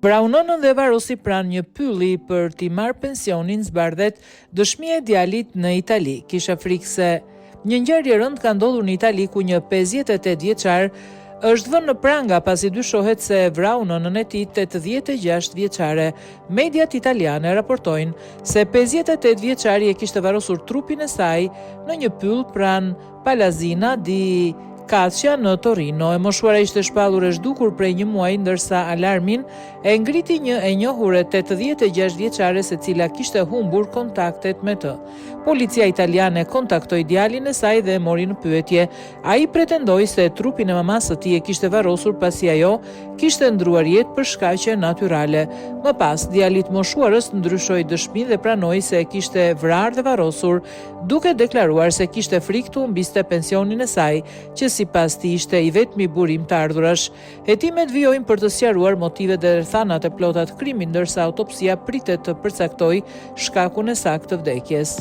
Vrau nënën dhe e varrosi pranë një pylli për t'i marrë pensionin zbardhet dëshmia e djalit në Itali. Kisha frikë se Një ngjarje e rëndë ka ndodhur në Itali ku një 58 vjeçar është vënë në pranga pasi dyshohet se vrau nënën e tij 86 vjeçare. Mediat italiane raportojnë se 58 vjeçari e kishte varrosur trupin e saj në një pyll pranë Palazina di Caccia në Torino. E moshuara ishte shpallur e zhdukur prej një muaji ndërsa alarmin e ngriti një e njohur e 86 vjeçares e cila kishte humbur kontaktet me të. Policia italiane kontaktoi djalin e saj dhe e mori në pyetje. Ai pretendoi se trupin e mamasë së tij e kishte varrosur pasi ajo kishte ndërruar jetë për shkaqe natyrale. Më pas, djali i të moshuarës ndryshoi dëshminë dhe pranoi se e kishte vrarë dhe varrosur, duke deklaruar se kishte frikë të humbiste pensionin e saj, që sipas tij ishte i vetmi burim të ardhurash. Hetimet vijojnë për të sqaruar motivet dhe rrethanat e plota të krimit, ndërsa autopsia pritet të përcaktojë shkakun e saktë të vdekjes.